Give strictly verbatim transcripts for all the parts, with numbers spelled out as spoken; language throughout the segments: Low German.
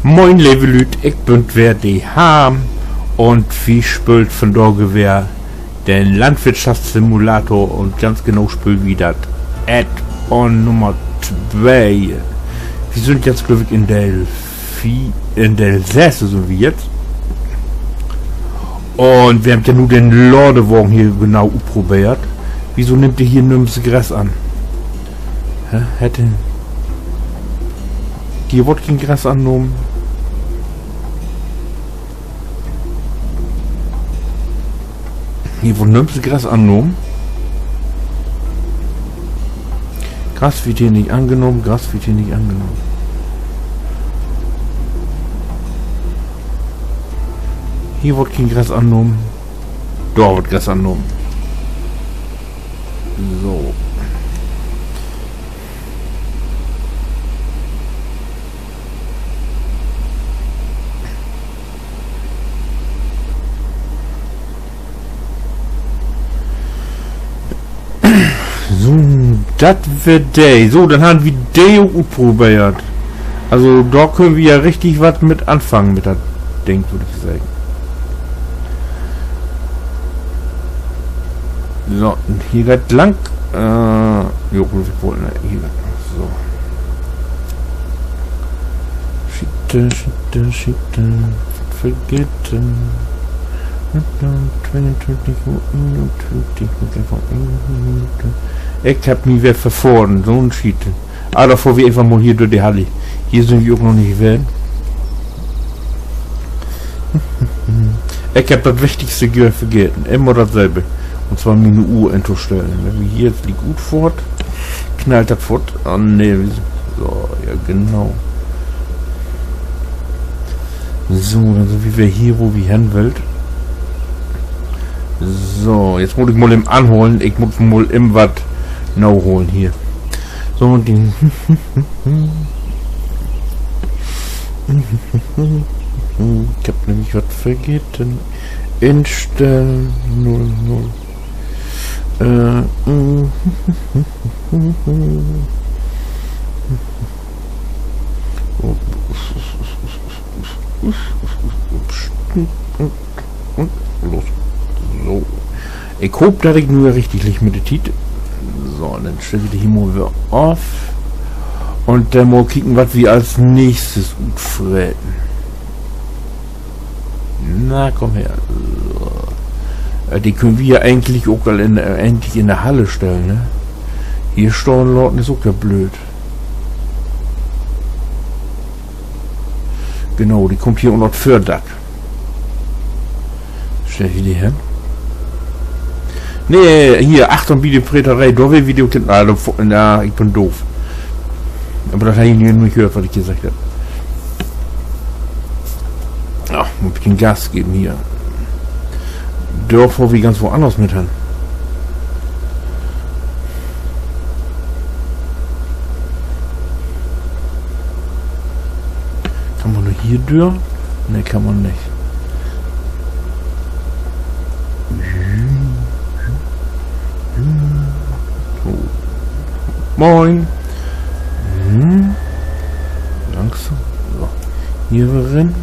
Moin, leve Lüüd, ik bün weer de Harm un wi spöölt vundaag weer den Landwirtschaftssimulator un ganz genau spöölt wi dat Add-on Nummer twee. Wi sünd jetzt, glööv ik, in Deel veer, in Deel sess sünd wi jetzt. Un wi hebbt ja nu den Ladewagen hier genau utprobeert. Wieso nimmt de hier nüms Gras an? Hä? Hett de hier, word keen Gras annahmen? Hier word nüms Gras annahmen. Gras word hier nich annahmen, Gras word hier nich annahmen. Hier word keen Gras annahmen. Dor word Gras annahmen. So. So, dat weer de. So, denn harrn wi de ok utprobeert. Also, dor köönt wi ja richtig wat mit anfangen mit dat Ding, würr ik seggen. So, un hier geiht lang. Äh, jo, glööv ik woll, ne, hier. So. Schieten, schieten, schieten. Vergeten. Tweeentwintig Uhr eenentwintig, mutt eenfach een Minuut. Ik hebb mi weer verfohren, so'n Schieten. Ah, dor fohr wi eenfach mal hier dör de Hallig. Hier sünd wi ok noch nich ween. Ik hebb dat Wichtigste ge-, vergeten. Immer datsülve. Un zwar miene Uhr intostellen. Wenn wi hier jetzt liek utfohrt, knallt dat foort. Ah, nee, wi s-, so, ja, genau. So, denn sünd wi weer hier, wo wi hen wüllt. So, jetzt mutt ik mal even anholen. Ik mutt mal even wat naholen hier. So, de, ik hebb nämlich wat vergeten. Instellen, null, null. Äh, mm. Un los. So. Ik hoop, dat ik nu richtig ligg mit de Tiet. So, denn stell ik de hier mal weer of. Un denn mal kieken, wat wi as nächstes utfreten. Na, kumm her. So. Äh, de köönt wi ja egentlich ok al in, äh, egentlich in de Hall stellen, ne? Hier stahn laten is ok ja blööd. Genau, de kummt hier ünner dat Vördack. Stell ik de hen? Nee, hier, achtern bi de Preteree, dor weer wi de ok, ah, dor vo-, na, ik bün doof. Aver dat harr ji nu nich höört, wat ik hier seggt hebb. Ach, mutt ik en Gas geven hier. Dor fohr wi ganz woanners mit hen. Kann man nur hier dör? Nee, kann man nich. So. Moin. Hm. Langsam. So. Hier weer rin.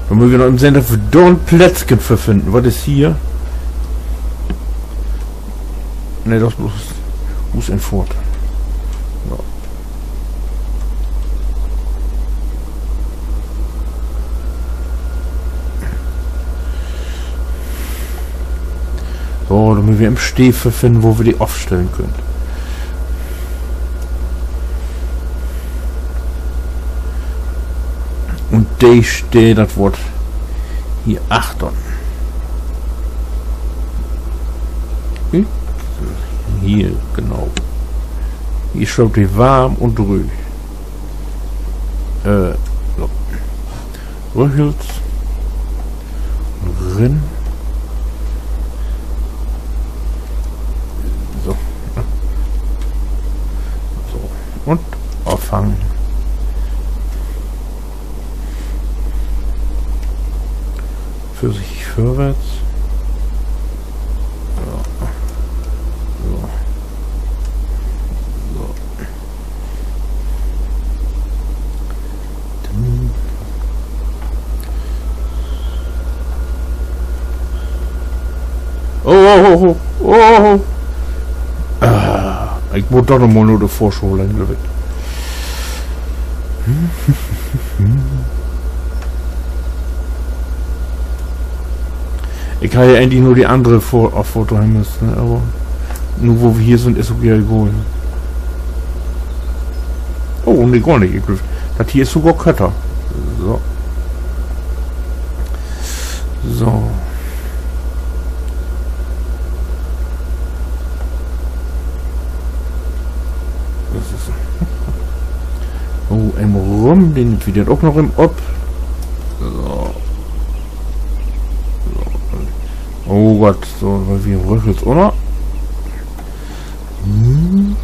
Denn mööt wi noch even sehn, dat wi dor en Plätzken för finnen. Wat is hier? Nee, dat is blots Huusinfohrt. So. So, denn mööt wi en Steed för finnen, wo wi de ofstellen köönt. Un de Steed, dat word hier achtern. Hm? Hier, genau. Hier steiht de warm un dröög. Äh, so. Rüchels. Rin. So. So. Un ofhangen. Vörsichtig vörwärts. So. So. So. Denn Oh, oh, oh. Ah, ik mutt doch noch mal na de Vörschau hen, glööv ik. Ik harr ja egentlich na de annere Vör-, Affohrt hen müsst, ne? Aver nu, wo wi hier sünd, is ok egal. Oh, nee, gor nich. Ik glööv, dat hier is sogor kötter. So. So. Dat is, oh, eenmal rüm, den, wi den ok noch eenmal op. So. So. Oh Gott, so, wiel wi rüchelt ünner. Hm.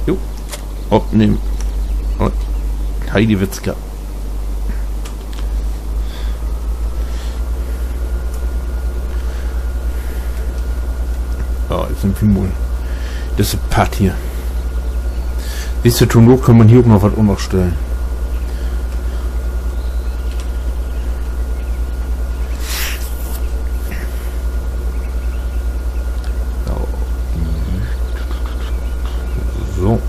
Jo. Opnehmen. Un Heidewitzka. Ja, nu sünd wi mal. Disse Part hier. Siehst du, to Noot kann man hier ok noch wat ünnerstellen. So.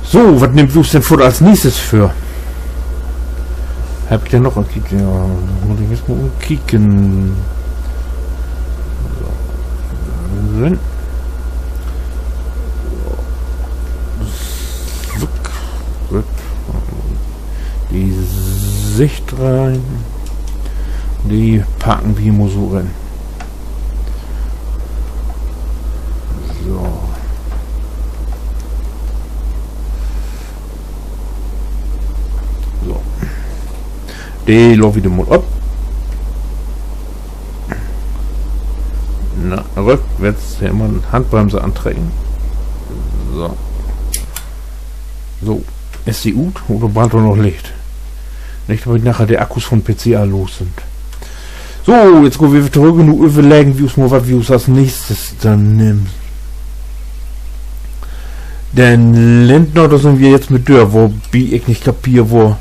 So, wat nehmt wi us denn för as nächstes vör? Hebb ik denn noch en Kiek? Ja, mutt ik eerst mal umkieken. So. Zuck. Gut. De Sicht rein. De packen wi mal so rin. So. So. De laat wi denn mal op. Na, rückwärts, hier mal Handbremse antrecken. So. So, is de ut oder brennt dor noch Licht? Nich, dat wi naher de Akkus von P C all los sünd. So, jetzt gahn wi weer torüch un nu överleggen wi us mal, wat wi us as nächstes denn nehmt. Den Lindner, dor sünd wi jetzt mit dör, wobi ik nich kapier, wo.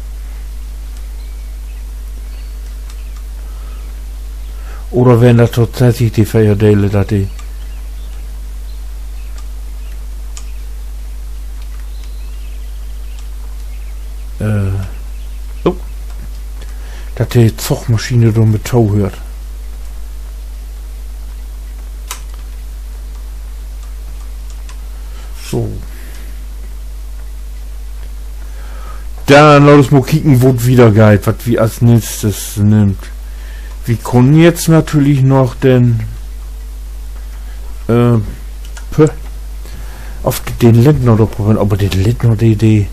Oder weren dat tatsächlich de veer Delen, dat de, äh, so, dat de Zugmaschine dor mit tohöört. So. Denn laat us mal kieken, wo dat wieder geiht, wat wi as nächstes nehmt. Wi köönt jetzt natürlich noch den, äh, p-, of den Lindner dor proberen, aver den Lindner, de, de,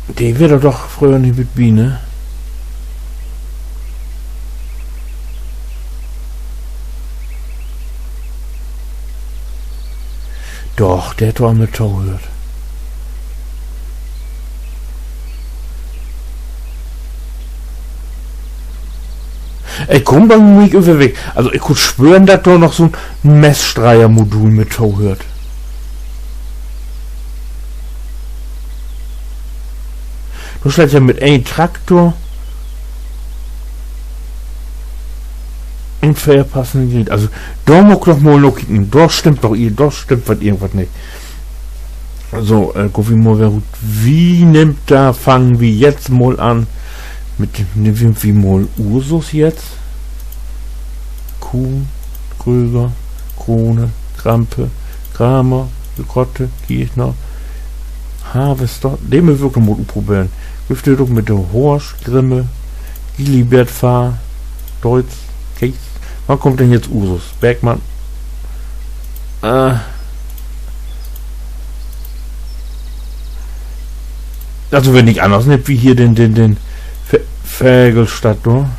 de weer doch fröher nich mit bi, ne? Doch, de hett dor mit tohöört. Ik kumm dor nich över weg. Also, ik kunn spören, dat dor noch so'n Messstreiermodul mit tohöört. Dor steiht ja mit een Traktor un veer passende Geräte. Also, dor mutt ik doch mal nakieken. Dor stimmt doch ir-, dor stimmt wat, irgendwat nich. So, äh, kiek wi mal, wer rut-, wi nehmt, dor fangt wi jetzt mal an. Mit, nehmt wi mal Ursus jetzt. Kuhn, Kröger, Krone, Krampe, Kramer, Grotte, Kirchner, Harvester. De mööt wi ok mal utproberen. Gifft dat ok mit de Horsch, Grimme, Gilibert, Fahr, Deutz, Kees. Wann kummt denn jetzt Ursus? Bergmann. Äh. Also, wenn nich anners, nehmt wi hier den, den, den Fe-, Fegelstadt, ne?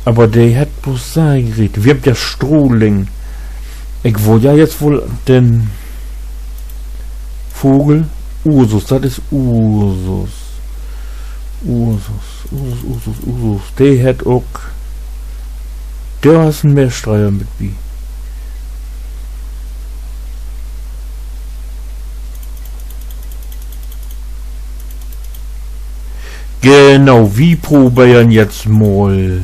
Aver de hett blots Seigeräte. Wi hebbt ja Strohling. Ik wull ja jetzt woll den Vogel. Ursus, dat is Ursus. Ursus, Ursus, Ursus, Ursus. De hett ok, dor is en Meerstreier mit bi. Genau, wi probeert jetzt mal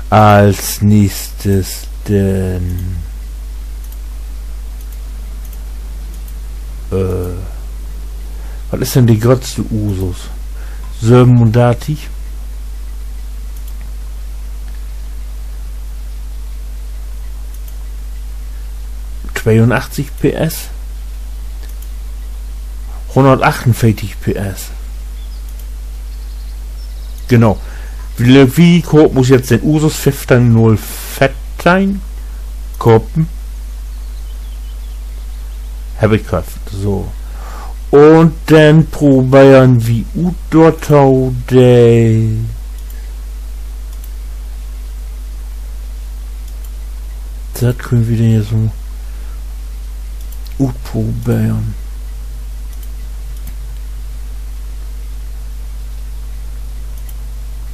as nächstes den, äh, wat is denn de gröttste Ursus? Sövenundörtig? Tweeunachtzig P S? Hunnertachtunveertig P S. Genau. Wi, wi kopen us jetzt den Ursus fiefteihn null veerteihn. Kopen. Hebb ik köfft. So. Un denn probeert wi ut dorto de, dat köönt wi denn jetzt mal utproberen.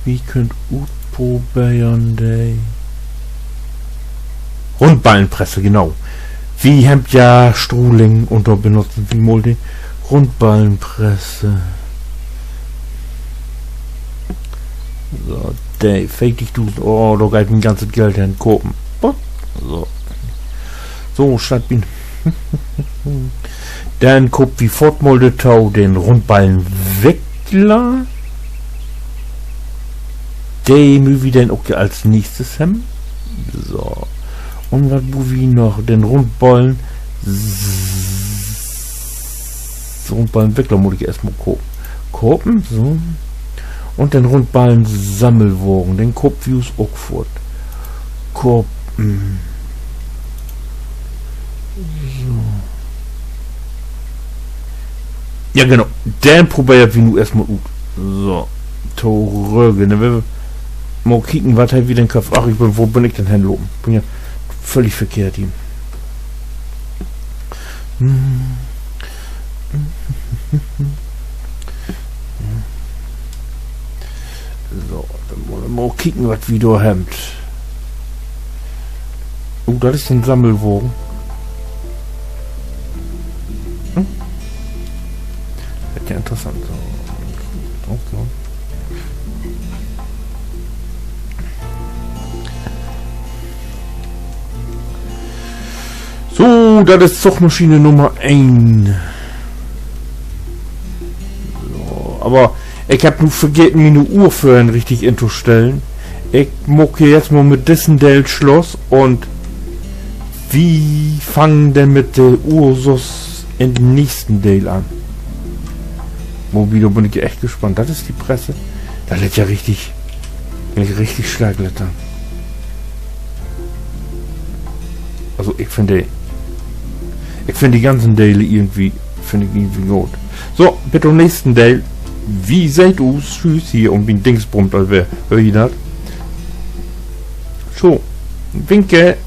Wi köönt utproberen de Rundballenpresse, genau. Wi hebbt ja Struling un dor benutzen wi mal de Rundballenpresse. So, de veertigdusend, oh, dor geiht mien ganzet Geld hen, kopen. Bup. So. So, statt bin. Denn koopt wi foort mal dorto den Rundballenwickler. De mööt wi denn ok as nächstes hebben. So. Un wat bruukt wi noch? Den Rundballen. Rundballenwickler mutt ik eerst mal ko-, kopen, so. Un den Rundballensammelwagen, den koopt wi us ok foort. Kopen. So. Ja, genau. Den probeert wi nu eerstmal ut. So. Torügg. Denn wüllt wi mal kieken, wat hebbt wi denn köfft. Ach, ik bün, wo bün ik denn henlopen? Bün ja völlig verkehrt hier. So, denn mal, mal kieken, wat wi dor hebbt. Oh, dat is en Sammelwagen. Hm? Warrt ja interessant. So. Okay. So, dat is Zugmaschine Nummer een. So, aver ik hebb nu vergeten, miene Uhr vörhen richtig intostellen. Ik maak hier jetzt mal mit dissen Deel Sluss un wi fangen denn mit de Ursus in den nächsten Deel an. Wo, dor bün ik ja echt gespannt. Dat is de Presse. Dat lett ja richtig, richtig stark lett dat. Also, ik finn de, ik finn de ganzen Dele irgendwie, finn ik irgendwie goot. So, bit to'n nächsten Deel. Wi seht us. Tschüss, hier un mien Dings brummt al weer. Höört ji dat? So, winke.